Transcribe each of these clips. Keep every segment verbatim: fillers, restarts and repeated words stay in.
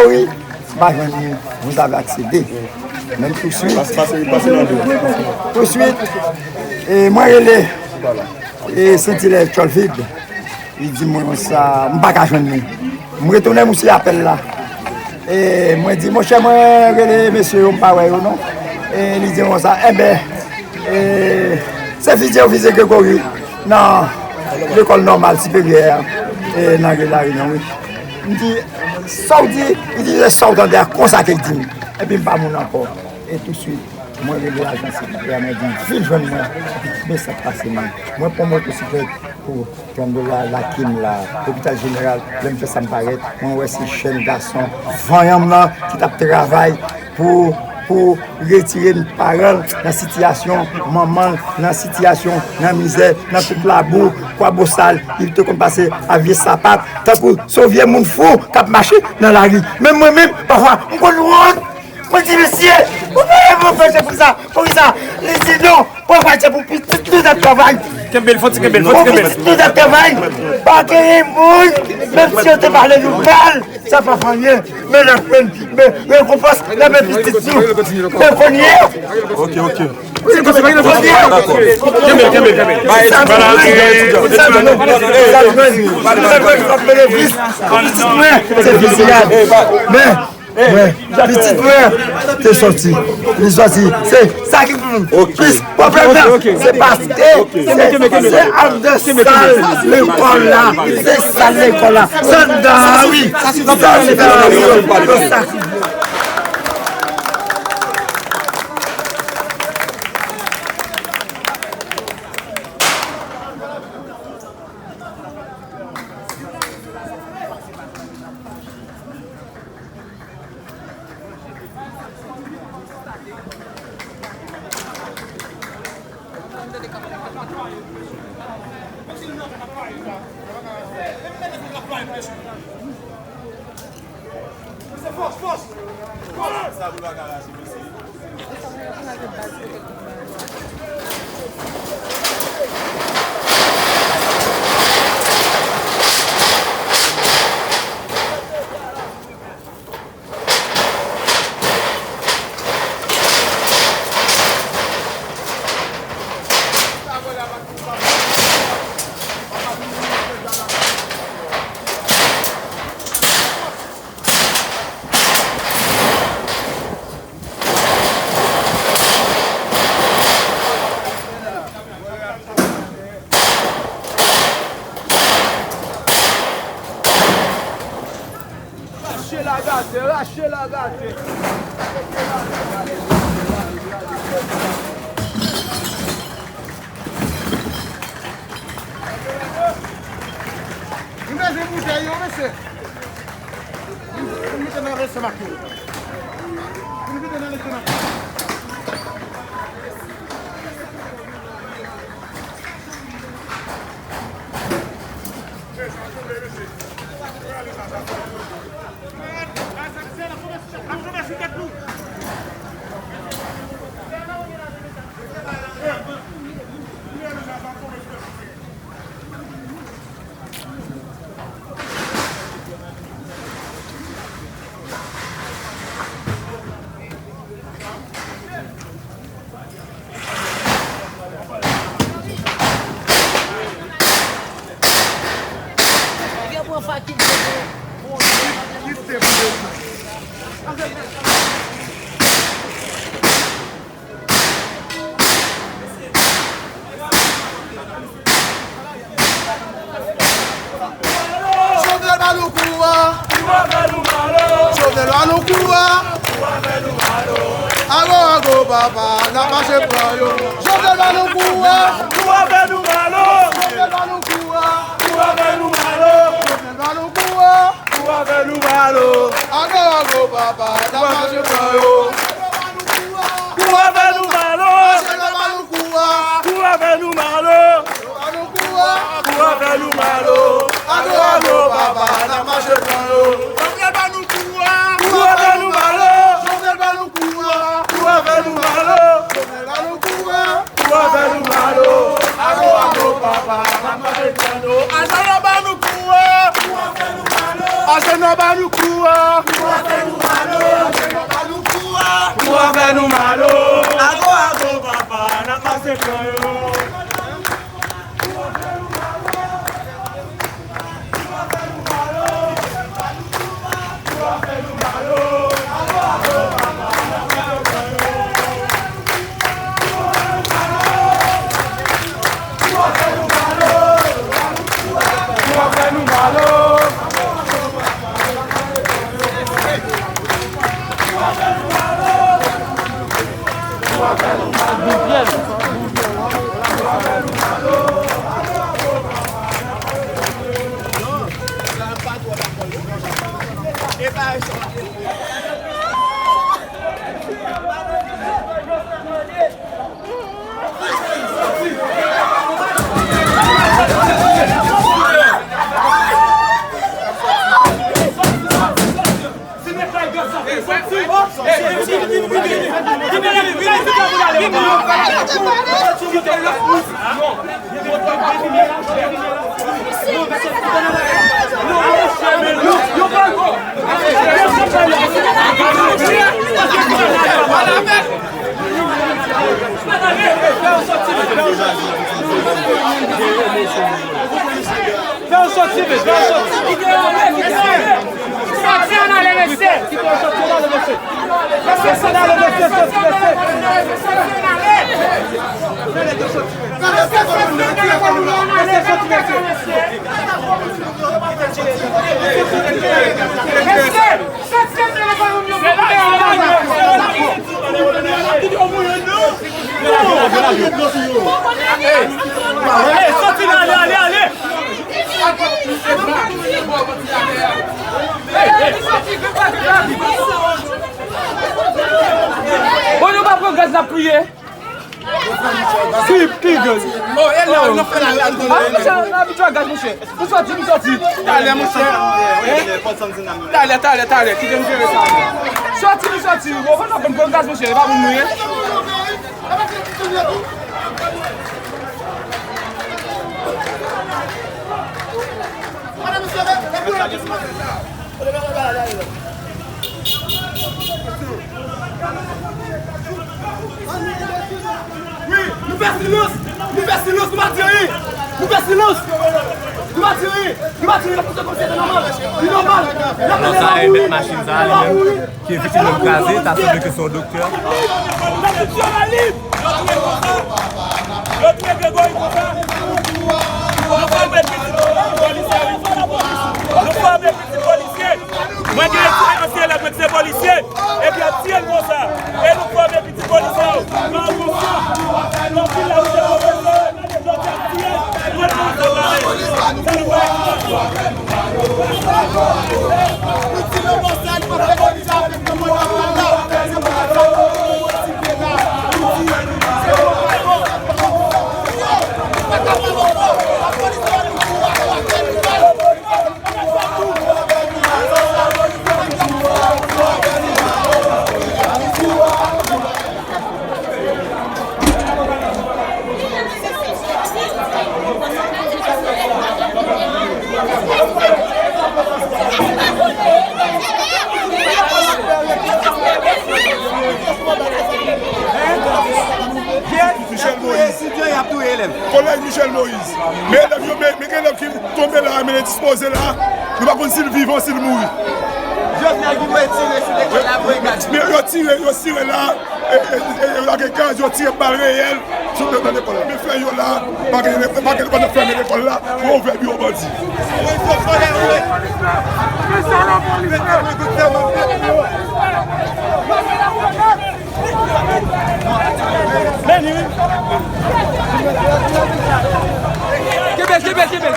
Wi, m pa jwenn li, vous avez accédé. Men touswit, touswit, e mwen rele e Sentilè Tjòlvid. Li di mwen konsa, m pa ka jwenn li. M retounen misye apèl la. E mwen di, monchè, mwen rele mesye yo, m pa wè yo non. E li di mwen konsa, enben, e, se fizye yo fizye Gregory nan lekòl nòmal siperyè, e, nan vil Larinyon, wi. M di, sa w di? Li di, se sa w tande a, konsa ke l di m. Epi m pa moun ankò. E touswit, mwen rele ajan sekirite a, mwen di, vin jwenn mwen, epi men sa k pase mwen. Mwen pran motosiklèt pou Tranndola lake m la, Lopital Jeneral, lè m fè sa m parèt, mwen wè se jèn gason vanyan m nan ki t ap travay pou, pou retire paran l nan sitiyasyon, manman l nan sitiyasyon, nan mizè, nan tout labou, Kwabosal, li te konn pase a vye sapat, tankou se yon vye moun fou k ap mache nan lari. Men mwen menm, pafwa, m konn wont. Mwen di, mesye, ou pa yon bon pèchè pou sa. Poukisa? Li di, non, pran pèchè pou pitit nou t ap travay. Kenbe l, fò ti kenbe l, fò ti kenbe l. Pou pitit nou t ap travay. Pa genyen moun, menm si yo te pale nou mal, sa pa fè anyen. Men n ap jwenn, men rekonpans nan men pitit nou. Men kounye a. Ok, ok. Kenbe l, kenbe l, kenbe l. Sa jwenn, sa jwenn, sa jwenn, sa jwenn kòm benefis pou pitit mwen. Se fiziyad. Men, Mwen, pitit mwen te sòti. Li sòti. Se sa ki pou nou. Ok. Plis pwoblèm nan, se paske se, se anndan sal lekòl la. Se sal lekòl la. Se anndan, wi. Se anndan, wi. Se sa ki Rache lagate, rache lagate. Nou bezwen boutèy yo, mesye. Nou mete nan lestomak yo. Nou mete nan lestomak yo. Yo pran fakilte pou Jovenel ba nou kou a. Jovenel ba nou kou a. Ago, ago, papa, n ap mache pran yo. Jovenel ba nou kou a. Jovenel ba nou kou a. Jovenel ba nou kou a. Ago, ago, papa, n ap mache pran yo. Kou avè nou malo. Jovenel ba nou kou a. Kou avè nou malo. Ba nou kou a. Kou avè nou malo. Ago, ago, papa, n ap mache pran yo. Jovenel ba nou kou a. Kou avè nou malo. Jovenel ba nou kou a. Kou avè nou malo. Jovenel ba nou kou a. Kou avè nou malo. Ago, ago, papa, n ap mache pran yo. Ajan yo ba nou kou a. Ajan yo ba nou kou a. Fè yo soti, men, fè yo soti. Soti ann ale, mesye. Kite yo soti ann ale, mesye. Mesye, soti ann ale, mesye, soti, mesye. Mesye, soti, mesye. Mesye, soti, mesye. Bon, nou pa pran gaz, n ap kriye. Ki, ki gaz? Oh, e la, nou fè la, la, la. Ah, monchè, nou abitye a gaz, monchè. Nou soti, nou soti. Talè, monchè. Talè, talè, talè. Kite m jere sa. Soti, nou soti. Ou konn nou konn pran gaz, monchè. E pa moun nou ye. Wi, nou fè silans! Nou fè silans, nou pa di anyen! Nou fè silans! Nou pa di anyen! Nou pa di anyen! N ap fonksyone kòmsi se nòmal! Li nòmal! N ap mennen lari, wi! Nòmal, wi! Ki viktim nan kraze, ta sanble ke se yon doktè. Yo touye Gregory konsa. Nou fòme pitit polisye, wi. Nou fòme pitit polisye. Mwen gen ansyen elèv mwen ki se polisye. Epi y ap tiye l konsa. E nou fòme pitit polisye yo. Pran konsyan. Nan vil la, ou se pwofesè. Michel Moïse. Kolèg Michel Moïse. Men elèv yo, men, men gen elèv ki tonbe la, men dispoze la. Nou pa konn si l vivan, si l mouri. Jovenel ki voye tire sou lekòl la, voye gaz. Men yo tire, yo tire la. E, e, e, yo lage gaz, yo tire bal reyèl sou nan lekòl la. Men fè yo la, pa gen, pa gen, pandan fèmen lekòl la, pou ouvè biwo bandi. Kenbe, kenbe, kenbe.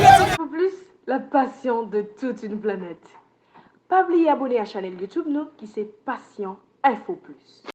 Info Plus, la passion de toute une planète. Pa bliye abone a chanèl YouTube nou ki se Passion Info Plus.